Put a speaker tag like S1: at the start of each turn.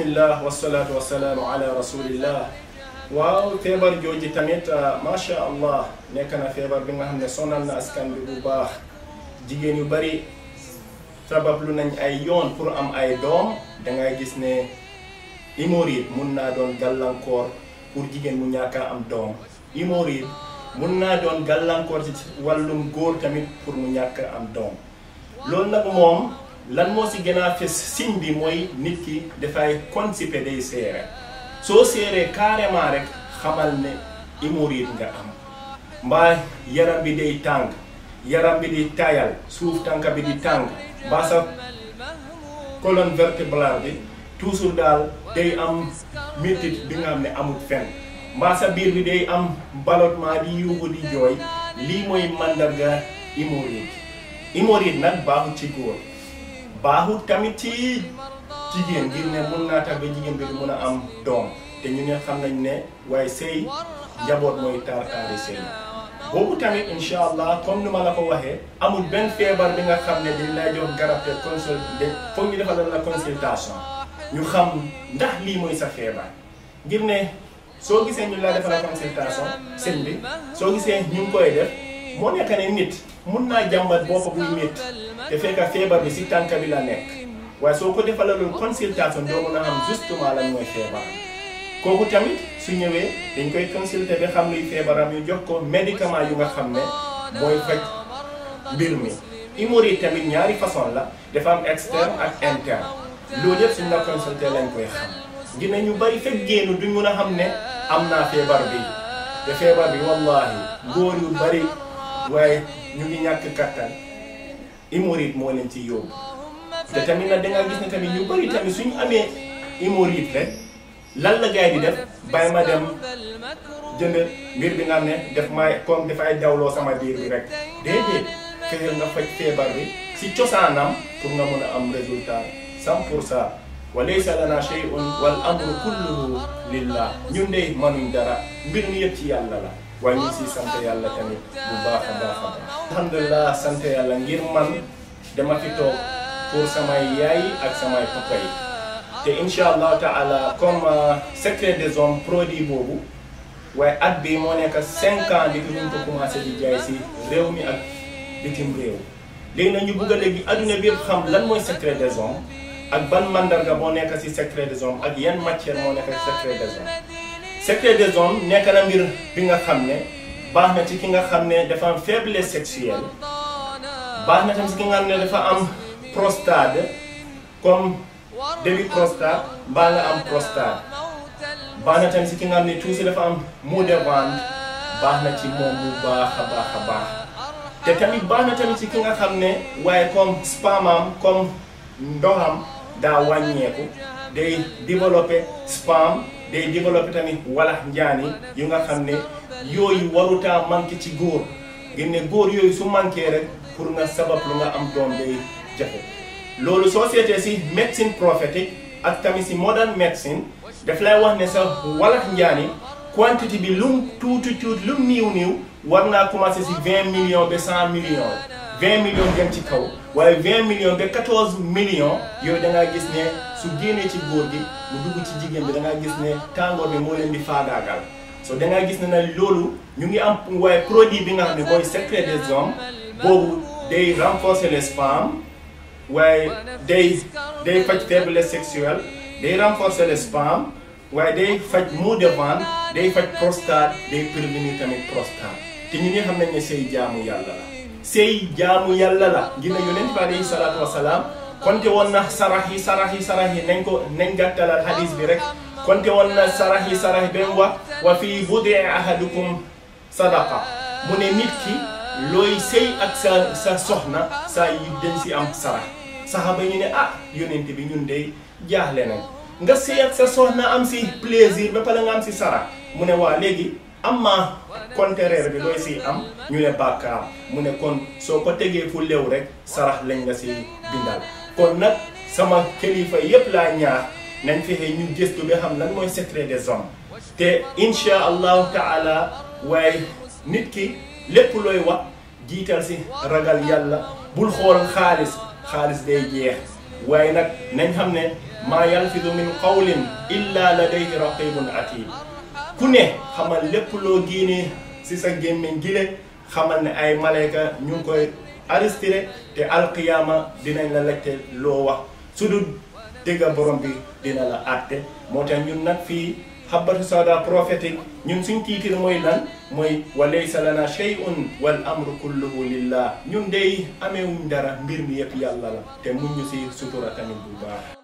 S1: bismillah wassalatu wassalamu ala rasulillah. waaw feebar jooji tamit macha allah nekk na feebar bi nga xam ne sonal na askan bi bu baax. jigéen yu bari sabablu nañ ay yoon pour am ay doom dangay gis ne hémorroïde mun naa doon gàllankoor pour jigéen mu ñàkk a am doom. hémorroïde mun naa doon gàllankoor ci wàllum góor tamit pour mu ñàkk a am doom. loolu nag moom lan moo si gën a fës signe bi mooy nit ki dafay constipé day seere. soo seeree carrément rek xamal ne hémorroïde nga am. mbaa yaram bi day tàng, yaram bi di tayal, suuf tànka bi di tàng, mbaa sa colonne vertébrale bi toujours daal day am métit bi nga xam ne amul fenn. mbaa sa biir bi day am ballottement di yuuxu di jooy. lii mooy mandarga hémorroïde. hémorroïde nag baaxul ci góor, baaxul tamit ci jigéen ngir ne mun naa tax ba jigéen bi du mun a am doom. te ñu ne xam nañ ne waaye sëy njaboot mooy taar-taari sëy boobu tamit incha allah comme ni ma la ko waxee amul benn feebar bi nga xam ne dañ lay jox garab te consulté foog ñu defal la consultation ñu xam ndax lii mooy sa feebar. ngir ne soo gisee ñu la defal la consultation sëñ bi soo gisee ñu ngi koy def moo nekk ne nit mun naa jàmbat bopp buy métti te fekk feebar bi si tànk bi la nekk waaye soo ko defalalul consultation doo mun a xam justement lan mooy feebar. kooku tamit su ñëwee dañ koy consulter ba xam luy feebaram yu jox ko médicament yu nga xam ne mooy faj mbir mi. hémorroïde tamit ñaari façon la, dafa am externe ak interne. loolu yëpp suñ la consulter lañ koy xam. dina ñu bari fekk génn duñ mun a xam ne am naa feebar bi te feebar bi wallahi góor yu bari waaye ñu ngi ñàkk kattan hémorroïde moo leen ci yóbbu. te tamit nag danga gis ne tamit ñu bari tamit suñu amee hémorroïde rek lan la gaay di def bàyyi ma dem jënd mbir bi nga xam ne def may comme dafay dawloo sama biir bi rek déedéet fexeel nga faj feebar bi si cosaanam pour nga mën a am résultat 100%. wa laysa lana shay'un wal amru kulluhu lillah. ñun de manuñ dara, mbir mi yëpp ci yàlla la waaye ñu si sant yàlla tamit bu baax a baax a baax. alhamdulilah sant yàlla ngir man dama fi toog pour samay yaay ak samay papa yi. te incha allah taala comme secret des hommes produit boobu waaye at bi moo nekk 5 ans di ñu ko commencé di jaay si réew mi ak bitim réew. léegi nag ñu bëgg a léegi adduna bi yëpp xam lan mooy secret des hommes ak ban mandarga moo nekk si secret des hommes ak yan matière moo nekk si secret des hommes. secret des hommes nekk na mbir bi nga xam ne baax na ci ki nga xam ne dafa am faiblesse sexuelle, baax na tam si ki nga xam ne dafa am prostate comme début prostate mbaa nga am prostate, baax na tamit si ki nga xam ne tuuti dafa am maux de ventre baax na ci moom bu baax a baax a baax. te tamit baax na tamit si ki nga xam ne waaye comme spamam comme ndoxam daa wàññeeku day développé spam, day développé tamit walax njaani yu nga xam ne yooyu warutaa manqué ci góor. ngeen ne góor yooyu su manqué rek pour nga sabab lu nga am doom day jafe. loolu soo seetee si médecine prophétique ak tamit si modern médecine daf lay wax ne sa walax njaani quantité bi lum tuuti tuuti lum niiw war naa commencé si 20 millions ba 100 millions 20 millions dem ci kaw waaye 20 millions ba 14 millions yooyu da ngaa gis ne su génnee ci góor gi mu dugg ci jigéen bi da ngaa gis ne tàngoor bi moo leen di faagaagal. so da ngaa gis ne nag loolu ñu ngi am waaye produit bi nga xam ne mooy secret des hommes boobu day renforcer les spermes waaye day faj faiblesse sexuelle, day renforcer les spermes waaye day faj maux de ventre, day faj prostate, day prévenir tamit prostate. te ñu ngi xam nañ ne sëy jaamu yàlla la. sëy jaamu yàlla la ngir ne yonent bi alayhi salaatu wasalaam konte woon na sarax yi nañ gàttalal hadis bi rek. konte woon na sarax yi ba mu wax wa fii bud'i ahadukum sadaqa. mu ne nit ki looy sëy ak sa soxna saa yi dañ si am sarax. saxaaba ñu ne yonent bi ñun de jaaxle nañ nga sëy ak sa soxna am si plaisir ba pare nga am si sarax. mu ne waa léegi am ma contraire bi looy si am ñu ne bàkkaar. mu ne kon soo ko tegee fu lew rek sarax lañ nga si bindal. kon nag sama kilifa yépp laa ñaax nañ fexe ñu gëstu ba xam lan mooy secret des hommes. te incha allahu taala waaye nit ki lépp looy wax jiital si ragal yàlla bul xool xaalis day jeex waaye nag nañ xam ne maa yalfidu min qawlin illa ladayhi raqibun atid ku ne xamal lépp loo génnee si sa gémmiñ gile xamal ne ay malayka ñu ngi koy arrêté te alqiyama dinañ la laajte loo wax su dul dégga borom bi dina la àtte moo tax ñun nag fii Habbatu Sauda prophétique ñun suñ tiitir mooy lan mooy wa laysa lana shay'un wal amru kulluhu lillah ñun dey amewuñ dara mbir mi yëpp yàlla la te mun ñu si sutura tamit bu baax